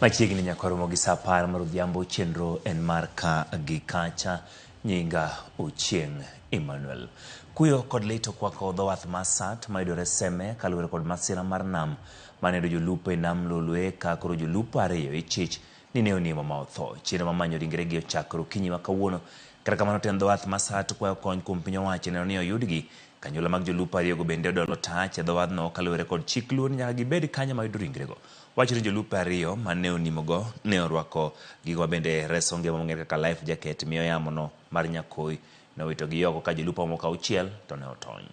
Machiegni nyaka romo gi saa 10 mar odhiambo, chenro en mar ka gi kacha. Nyinga Ochieng' Emmanuel. Kuyo kod lit okwako dho wath ma Sat mayudore Seme kaluwore kod masira mar nam mane oyudo jolupo e nam Lolwe ka koro jolupo ariyo ichich ni ne onimo ma otho. Chenro mar manyo ringregi ochakore okinyi ma kawuono. Kata kamano tend dho wath ma Sat kwayo kony kuom piny owacho neno ni oyudgi. Kanyuola mag jolupo ariyogo bende odolo tach e dho wadhno kaluwore kod chik luo ni nyaka gibed kanyo mayudo ringrego. Wachore ni jolupo ariyo mane onimogo ne orwako gigo mabende reso ngima mong'ere kaka life jacket miyo yamono mar Nyakoi nowitogi oko ka jolupo mamoko auchiel to ne otony.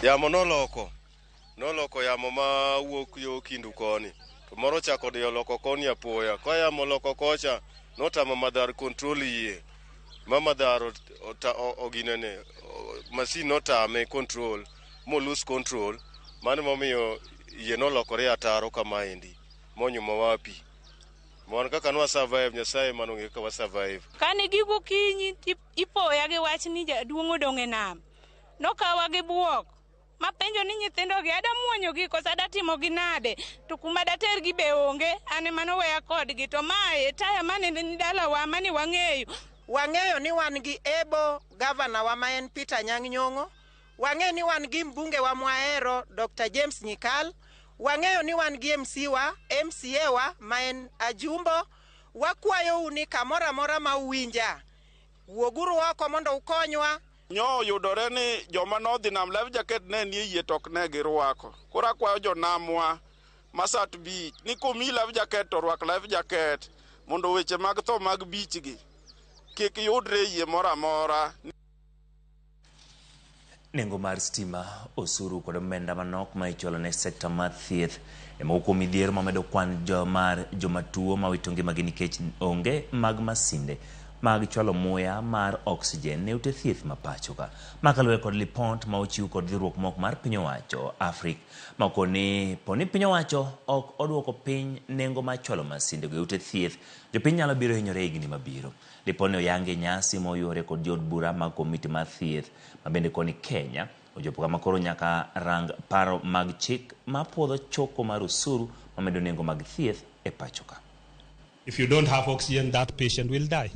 Yamo noloko, noloko yamo ma wuok yo Kindu koni, to moro ochako odiyo loko koni apoya. Ka yamo oloko kocha, notamo Madhar control yie, ma Madhar oginene, masin notame control, mo lose control, mano momiyo yie nolokore ataro kamaendi, monyumowa pi. Wan kaka nwa survive, Nyasaye ema nong'eyo kaka wa survive. Kane gigokinyi ipoya gi wach ni jaduong' odong' e nam. Nokawa gi buok. Mapenjo ni nyithindogi ada muonyogi koso ada timogi nade, to kuma datergi be onge, an ema noweya kodgi. To mae taya mane ni dalawa mane wang'eyo. Wang'eyo ni wan gi Ebo gavana wa ma en Peter Anyang' Nyong'o. Wang'eyo ni wan gi mbunge wa mwahero Dr. James Nyikal. Wang'eyo ni wan gi MC wa, MCA wa ma en Ajumbo. Wakwayou ni kamoro amora ma uwinja, wuoguru oko mondo ukonywa. Nyo oyudore ni joma nodhi nam life jacket ne nie yie to ok ne girwako. Koro akwayo jonamwa ma Sat Beach ni komiyi life jacket to rwak life jacket mondo weche mag tho mag beach gi kik yudre e yie moro amora. Nengo mar stima, osuru kod omenda manok ma ichulo ne sekta mar thieth e moko kuom midhiero mamedo kwan mar joma tuo ma wito ngimagi nikech onge mag masinde mag chwalo muya mar oxygen ne ute thieth ma pacho ka. Ma kaluwore kod lipot ma ochiw kod riwruok moko mar piny owacho Afrik ma okoni po ni piny owacho ok oduoko piny nengo mar chwalo masindego e ute thieth, jopiny nyalo biro hinyore e higni mabiro. Lipodni oyangi e nyasi ma oyuore kod jood bura mag komiti mar thieth ma bende koni Kenya ochopo kama koro nyaka rang paro mag chik ma puodho choko mar osuru mamedo nengo mag thieth e pacho ka. If you don't have oxygen, that patient will die.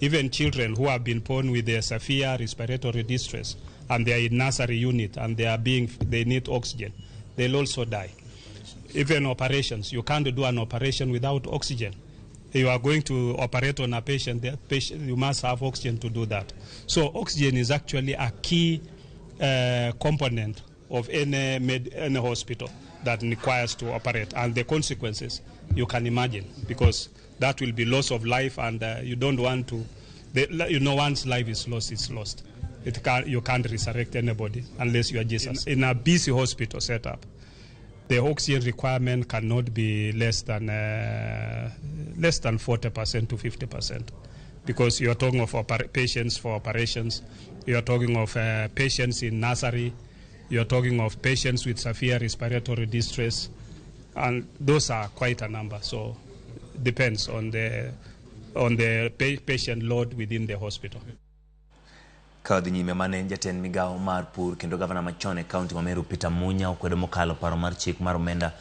Even children who have been born with a severe respiratory distress and they are in nursery unit and they need oxygen, they'll also die. Even operations, you can't do an operation without oxygen. You are going to operate on a patient, the patient, you must have oxygen to do that. So oxygen is actually a key component of any hospital that requires to operate, and the consequences you can imagine, because that will be loss of life, and you don't want to, the, you know, once life is lost, it's lost. You can't resurrect anybody unless you are Jesus. In a busy hospital setup, the oxygen requirement cannot be less than 40% to 50%, because you are talking of patients for operations, you are talking of patients in nursery, you are talking of patients with severe respiratory distress, and those are quite a number. So it depends on the patient load within the hospital. Ka odhi nyime mane en jatend migawo mar pur kendo gavana machon e kaunti ma Meru Peter Munya okwedo mokalo paro mar chik mar omenda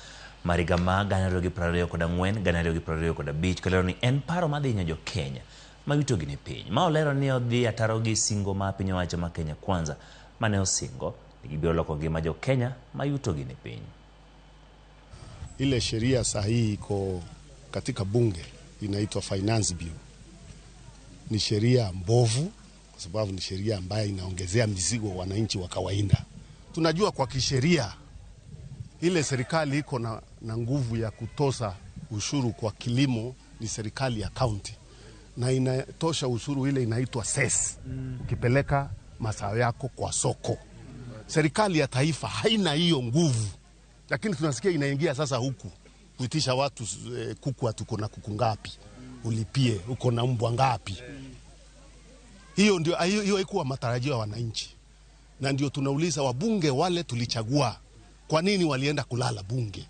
mar higa ma gana ariyo gi piero ariyo kod ang'wen, gana ariyo gi piero ariyo kod abich, kolero ni en paro madhi hinyo jo Kenya ma witogi ni piny. Ma olero ni odhi ataro gi singo ma piny owacho ma Kenya Kwanza mane osingo ni gibiro loko ngima jo Kenya ma yutogi ni piny. Ile sheria sahihi iko katika bunge inaitwa Finance Bill. Ni sheria mbovu kwa sababu ni sheria ambayo inaongezea mizigo wananchi wa kawaida. Tunajua kwa kisheria ile serikali iko na nguvu ya kutoza ushuru kwa kilimo ni serikali ya county, na inatosha ushuru ile inaitwa cess ukipeleka mazao yako kwa soko. Serikali ya taifa haina hiyo nguvu, lakini tunasikia inaingia sasa huku kuitisha watu kuku ati uko na kuku ngapi ulipie, uko na mbwa ngapi. Hiyo ndio, hiyo, hiyo haikuwa matarajio ya wananchi, na ndio tunauliza wabunge wale tulichagua kwa nini walienda kulala bunge.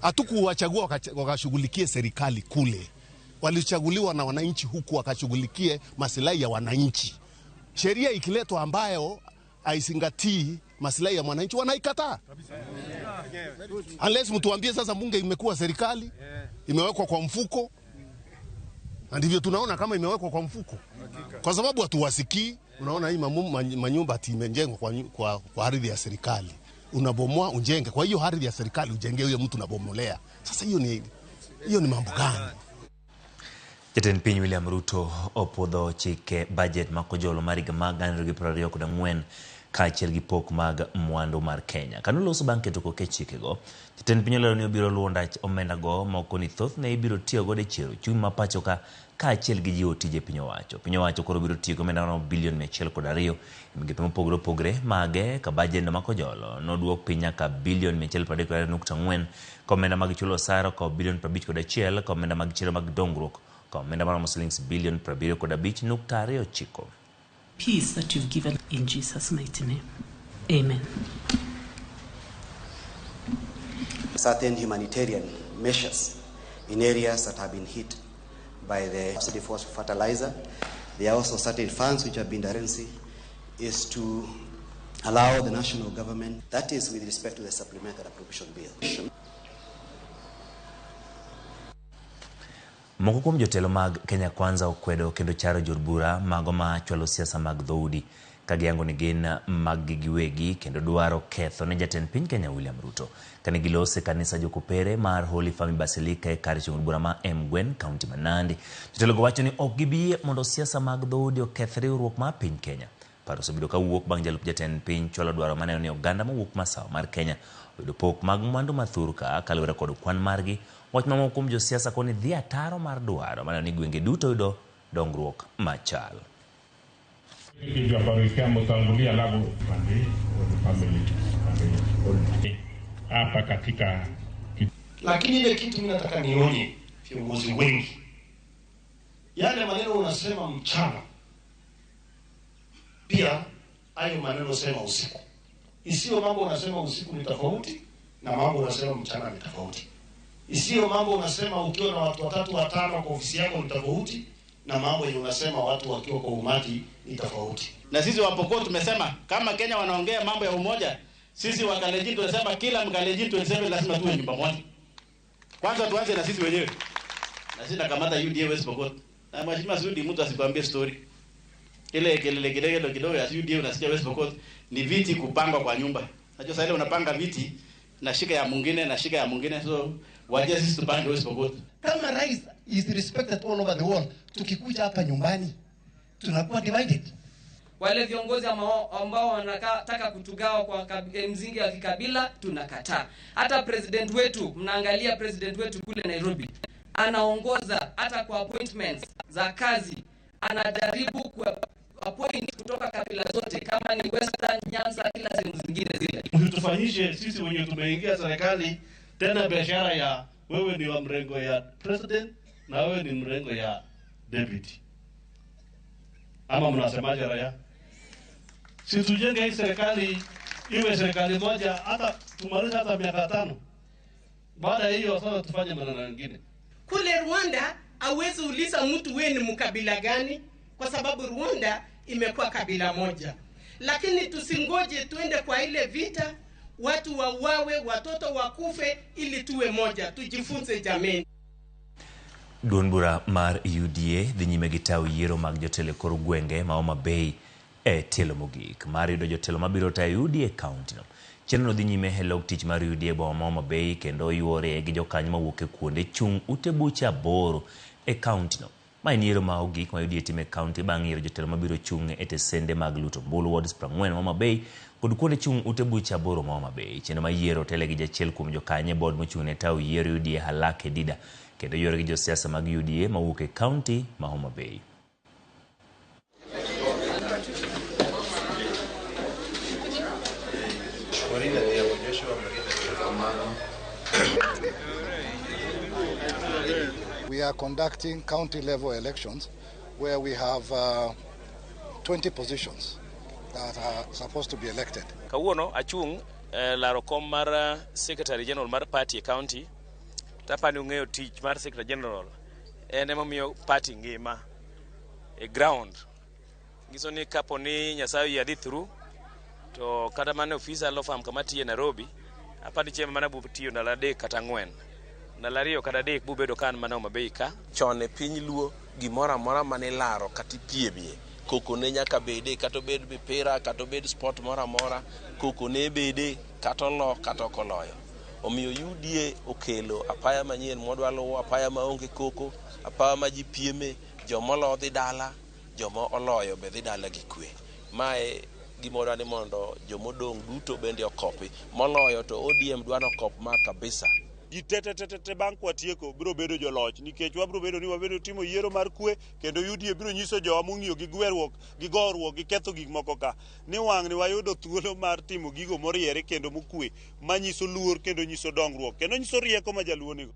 Hatukuwachagua wakashughulikie serikali kule, walichaguliwa na wananchi huku wakashughulikie masilahi ya wananchi. Sheria ikiletwa ambayo haizingatii masilahi ya mwananchi wanaikataa. Unless mtuambie sasa bunge imekuwa serikali, imewekwa kwa mfuko. Na ndivyo tunaona kama imewekwa kwa mfuko. Kwa sababu hatuwasikii. Unaona hii manyumba ati imejengwa kwa ardhi ya serikali. Unabomoa ujenge. Kwa hiyo ardhi ya serikali ujenge huyo mtu unabomolea. Sasa hiyo ni mambo gani? Jatend piny William Ruto opuodho chike budget ma kojolo mar higa mag 2024 kaachiel gi pok mag mwandu mar Kenya. Kanoloso bang' keto koke chikego, jatend piny olero ni obiro luwo ndach omenda go moko ni thothne ibiro tiyo godo e chiero ochumi ma pacho ka kaachiel gi jiwo tije piny owacho. Piny owacho koro biro tiyo gi omenda maromo bilion 102 e migepe mopogore opogore mage ka bajet no ma kojolo noduok piny nyaka bilion 132.4 ka omenda mag chulo osara okawo bilion 51 ka omenda mag chenro mag dongruok ka omenda maromo silings bilion 75.29. Peace that you've given in Jesus' mighty name. Amen. Certain humanitarian measures in areas that have been hit by the subsidy for fertilizer. There are also certain funds which have been directed is to allow the national government, that is with respect to the supplementary appropriation bill. Moko kuom jotelo mag Kenya Kwanza okwedo kendo charo jood bura mago ma chwalo siasa mag dhoudi ka giyango ni gin mag-gi giwegi kendo dwaro ketho ne jatend piny Kenya William Ruto. Kane gilose kanisa jokopere mar Holy Family Basilica e kar chung' bura ma Mgwen, kaunti ma Nandi, jotelogo wacho ni ok gibi yie mondo siasa mag dhoudi oketh riwruok mar piny Kenya. Paro osebedo kawuok bang' jalup jatend piny chwalo dwaro maneno ni oganda mawuok masawa mar Kenya oyudo pok mag mwandu mathur ka kaluwore kod kwan margi. Wach mamoko kuom josiasa koni dhi ataro mar dwaro maneno ni gwenge duto yudo dongruok machal. Hapa katika lakini ile kitu mimi nataka nionye viongozi wengi, yale maneno unasema mchana pia hayo maneno sema usiku. Isiyo mambo unasema usiku ni tofauti na mambo unasema mchana ni tofauti. Isiyo mambo unasema ukiwa na watu watatu watano kwa ofisi yako ni tofauti na mambo yenye unasema watu wakiwa kwa umati ni tofauti. Na sisi wa Pokot tumesema kama Kenya wanaongea mambo ya umoja, sisi wa Kalenjin tunasema kila Mkalenjin 27 lazima tuwe nyumba moja. Kwanza tuanze na sisi wenyewe. Na sisi nakamata UDA West Pokot. Na mheshimiwa Sudi mtu asikwambie story. Ile kelele kelele kidogo ya UDA unasikia West Pokot ni viti kupangwa kwa nyumba. Unajua sasa ile unapanga viti na shika ya mwingine na shika ya mwingine, so waje sisi tupange West Pokot. Kama rais is respected all over the world, tukikuja hapa nyumbani tunakuwa divided. Wale viongozi ambao wanataka kutugawa kwa mzingi wa kikabila tunakataa. Hata president wetu, mnaangalia president wetu kule Nairobi, anaongoza hata kwa appointments za kazi, anajaribu ku appoint kutoka kabila zote, kama ni Western, Nyanza, kila sehemu zingine zile. Msitufanyishe sisi wenye tumeingia serikali tena biashara ya wewe ni wa mrengo ya president na wewe ni mrengo ya deputy. Ama mnasemaje raia? Si tujenge hii serikali iwe serikali moja hata tumalize hata miaka 5. Baada ya hiyo sasa tufanye maneno mengine. Kule Rwanda hawezi uliza mtu wewe ni mkabila gani, kwa sababu Rwanda imekuwa kabila moja. Lakini tusingoje tuende kwa ile vita, watu wauawe, watoto wakufe ili tuwe moja. Tujifunze jameni. Duond bura mar UDA dhi nyime gi tayo yiero mag jotelo e kor gwenge ma Homa Bay e tielo mogik mar yudo jotelo mabiro tayo UDA e kaunti no. Chenrono dhi nyime e log tich mar UDA e boma ma Homa Bay kendo yuore gi jokanyo mawuok e kuonde chung' ute buche 8 e kaunti no. Ma en yiero ma ogik ma UDA timo e kaunti bang' yiero jotelo mabiro chung' e tesende mag luto ombulu wards 40 ma Homa Bay kod kuonde chung' ute buche 8 ma Homa Bay. Chenro mar yiero otele gi jachiel kuom jokanyo e board mochung' ne tayo yiero UDA Halake Dida kendo yuore gi josiasa mag UDA mawuok e kaunti ma Homa Bay. We are conducting county level elections where we have 20 positions that are supposed to be elected. Kawuono achung' laro kom mar Secretary General mar party e county Tapani ung'eyo tich mar Secretary General en emomiyo party ngima e ground. Nyiso ni kapo ni Nyasaye oyie adhi through to kata mana ofisa law firm kama tiye Nairobi apani chieng' mana bu tiyo ndalo 3 kata 4. Ndalo 2 kata 3 bubedo ka an mana Homa Bay ka. Chon e piny Luo gimoro amora mane ilaro kata ipiemie koko ne nyaka bede, kata obed mipira kata obed sport moro amora, koko ne bede kata olo kata ok oloyo. Omiyo UDA okelo apaya manyien mwadwa luwo, apaya maonge koko, apaya ma ji pieme, joma olo dhi dala, joma oloyo be dhi dala gi kwe. Mae gima wadwa ni mondo jomodong' duto bende okopi. Moloyo to ODM dwa nokop ma kabisa. Ji te te te te te bang' kwatieko biro bedo joloch nikech wabiro bedo ni wabedo timo yiero mar kwe kendo UDA biro nyiso jowa mong'iyo gi gweruok gi goruok gi ketho gik moko ka ni wang'ni wayudo thuolo mar timo gigo moriere kendo mokwe manyiso luor kendo nyiso dongruok kendo nyiso rieko ma jaluo nigo.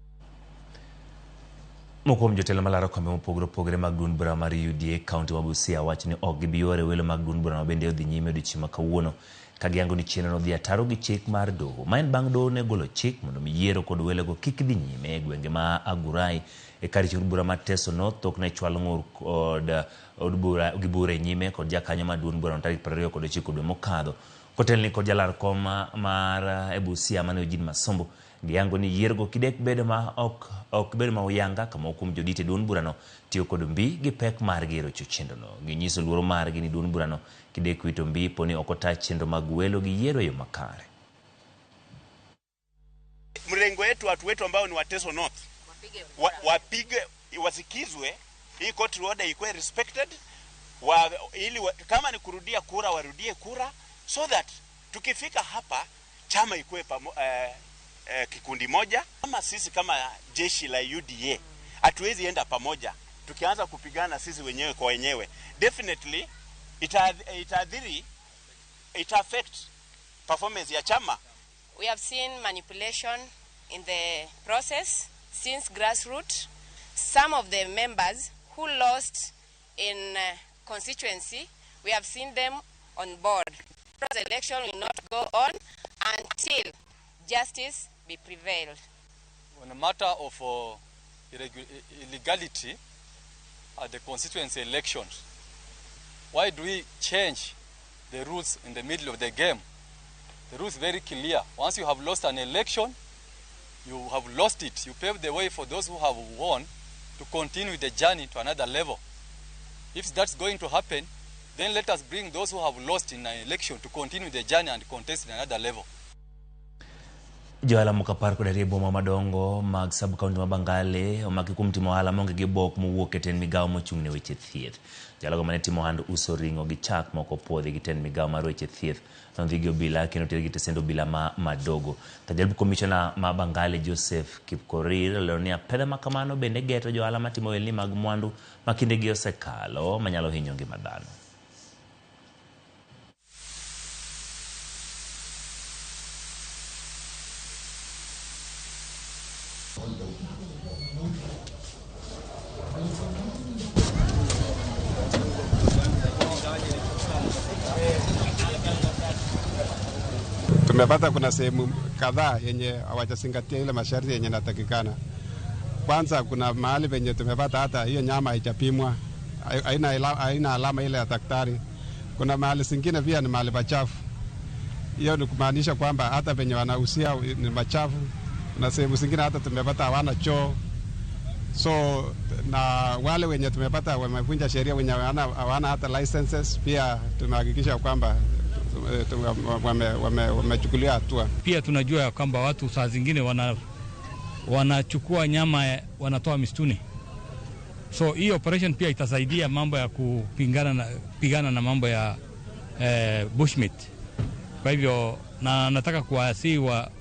Moko kuom jotelo malaro kombe mopogore opogore mag duond bura mar UDA kaunti ma Busia wacho ni ok gibi yware welo mag duond burano bende odhi nyime odiochieng' ma kawuono ka giyango ni chenrono dhi ataro gi chik mar doho. Ma en bang' doho ne golo chik mondo mi yiero kod welego kik dhi nyime e gwenge ma Agurai e kar chik bura mar Teso North tok ne chwal ng'ur kod od bura gi bura e nyime kod jakanyo mar duond burano tarik 29 dwe mokadho. Kotelni kod jalar kom mar e Busia mane Eugene Masombo giyango ni yiergo kidek bedo ma ok bedo ma oyanga ka moko kuom jodit e duond burano tiyo kod mbi gi pek margi e rocho chenrono. Ginyiso luoro margi ni duond burano kidek wito mbi po ni ok ota chenro mag welo gi yiero e yo makare. Mrengo wetu, watu wetu ambao ni wa Teso North wapige, wasikizwe, hii court order ikuwe respected, ili kama ni kurudia kura warudie kura, so that tukifika hapa chama ikuwe kikundi moja. Kama sisi kama jeshi la UDA hatuwezi enda pamoja tukianza kupigana sisi wenyewe kwa wenyewe, definitely itaadhiri, ita affect performance ya chama. We have seen manipulation in the process since grassroots. Some of the members who lost in constituency, we have seen them on board. The election will not go on until justice be prevailed. On a matter of illegality at the constituency elections, why do we change the rules in the middle of the game? The rules very clear. Once you have lost an election, you have lost it. You pave the way for those who have won to continue the journey to another level. If that's going to happen, then let us bring those who have lost in an election to continue the journey and contest in another level. Johala moko 10 kod 2 boma madongo mag sub county ma Bangale omaki kuom timo ohala maonge gi obok mowuok e tend migawo mochung' ne weche thieth. Johala mane timo ohand uso ring'o gi chak moko opuodhi gi tend migawo mar weche thieth nodhi gi obila kendo otergi e tesend obila ma Madogo. Ka jalup komishona ma Bangale Joseph Kipkorir olero ni apedha ma kamano bende geto johala matimo ohelni mag mwandu ma kindegi osekalo manyalo hinyo ngima dhano. Tumepata kuna sehemu kadhaa yenye hawajazingatia ile masharti yenye natakikana. Kwanza kuna mahali penye tumepata hata hiyo nyama haijapimwa, haina alama ile ya daktari. Kuna mahali zingine pia ni mahali pachafu. Hiyo ni kumaanisha kwamba hata penye wanahusia ni machafu. Kuna sehemu zingine hata tumepata hawana choo. So na wale wenye tumepata wamevunja sheria, wenye hawana hata licenses, pia tumehakikisha kwamba wamechukulia hatua. Pia tunajua ya kwamba watu saa zingine wanachukua nyama wanatoa msituni. So hii operation pia itasaidia mambo ya kupigana na mambo ya bushmeat. Kwa hivyo na nataka kuwaasihi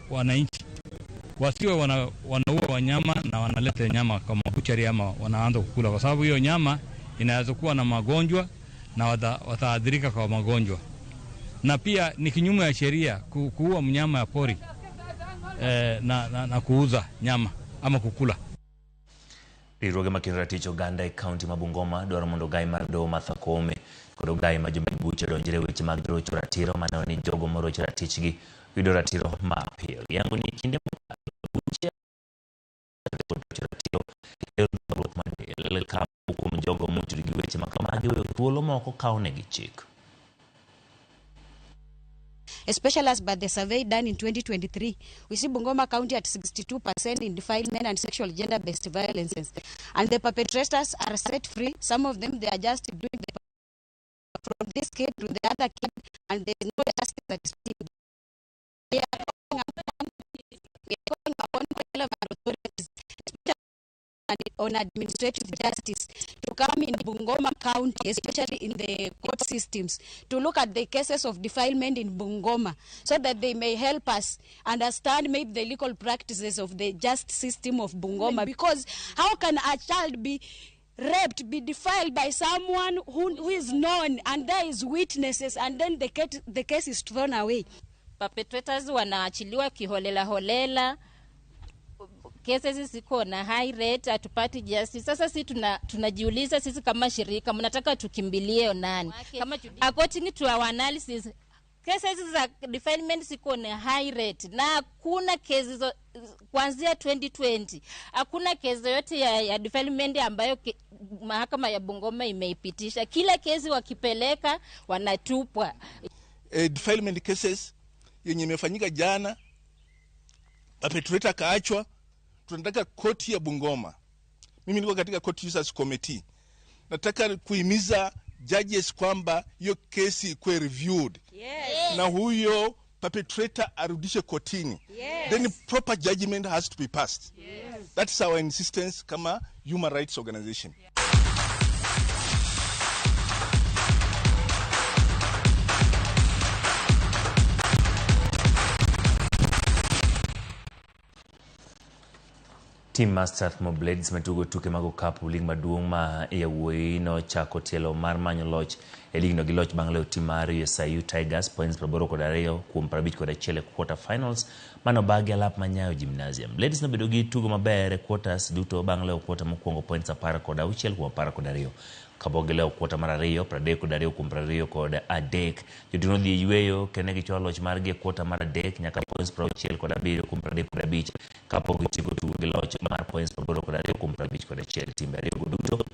wananchi wasiwe wanaua wanyama na wanaleta nyama kama buchari ama wanaanza kukula, kwa sababu hiyo nyama inaweza kuwa na magonjwa na wataadhirika kwa magonjwa. Na pia ni kinyume ya sheria kuua mnyama ya pori na kuuza nyama ama kukula. Riwruoge makedo ratich oganda e kaunti ma Bungoma dwaro mondo ogai mar doho Martha Koome kod ogai ma jong'ad buche odonjre e weche mag rocho ratiro maneno ni jogo morocho ratichgi yudo ratiro mapiyo. Giyango ni kinde mokalo buche kod wacho ratiro e dhogruok mar del ka moko kuom jogo motudore gi weche ma kamagi weyo thuolo moko kawnegi chik. Especially as by the survey done in 2023. We see Bungoma County at 62% in defilement and sexual gender-based violences. And the perpetrators are set free. Some of them, they are just doing the from this kid to the other kid, and there is no justice that is being. We are calling upon relevant authorities, especially on administrative justice, to come in Bungoma County, especially in the court systems, to look at the cases of defilement in Bungoma, so that they may help us understand maybe the legal practices of the just system of Bungoma. Because how can a child be raped, be defiled by someone who is known, and there is witnesses, and then the case is thrown away? Perpetrators wanaachiliwa kiholela holela, cases ziko na high rate, hatupati justice. Sasa si tunajiuliza sisi kama shirika, mnataka tukimbilie nani? Kama according to our analysis, cases za defilement ziko na high rate na hakuna kesi kuanzia 2020 hakuna kesi yoyote ya defilement ambayo mahakama ya Bungoma imeipitisha. Kila kesi wakipeleka wanatupwa. Defilement cases yenye imefanyika jana, perpetrator kaachwa. Tunataka koti ya Bungoma. Mimi niko katika court users committee, nataka kuhimiza judges kwamba hiyo kesi ikuwe reviewed na huyo perpetrator arudishe kotini. Then proper judgment has to be passed. That's our insistence kama human rights organization. Tim mar Strathmore Blades matugo tuke mag okapu lig maduong' ma yawuoyi nochako tielo mar manyo loch e ligno gi loch bang' loyo tim mar USIU Tigers points 82 kuom 51 e quarter finals manobagi alap ma Nyayo Gymnasium. Blades nobedo gi tugo maber e quarters duto bang' loyo quarter mokwongo points 16 kuom 12 kapok giloyo quarter mar ariyo 32 kuom 23. Jotugo nodhi e yueyo kendo ne gichwalo loch margi e quarter mar adek nyaka points 67 kuom 35 kapok gitieko tugo gi loch mar points 82 kuom 51. Timbe ariyogo duto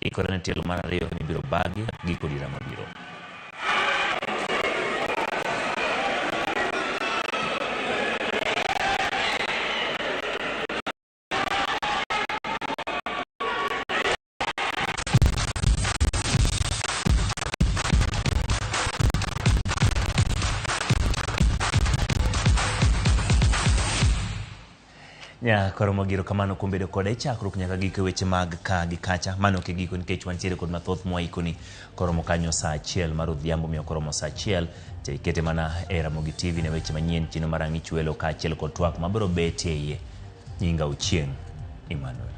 ikore ne tielo mar ariyo mibiro bagi giko dira mabiro. Nya koro mogiro kamano kuom bedo kode chakruok nyaka giko weche mag ka gi kacha. Mano ok e giko nikech wantiere kod mathoth mwaikoni koromo kanyo saa 1 mar odhiambo miyo koromo saa 1 to ikete mana e Ramogi TV ne weche manyien chino mar ang'ich welo kaachiel kod twak mabiro betie iye. Nyinga Ochieng' Emmanuel.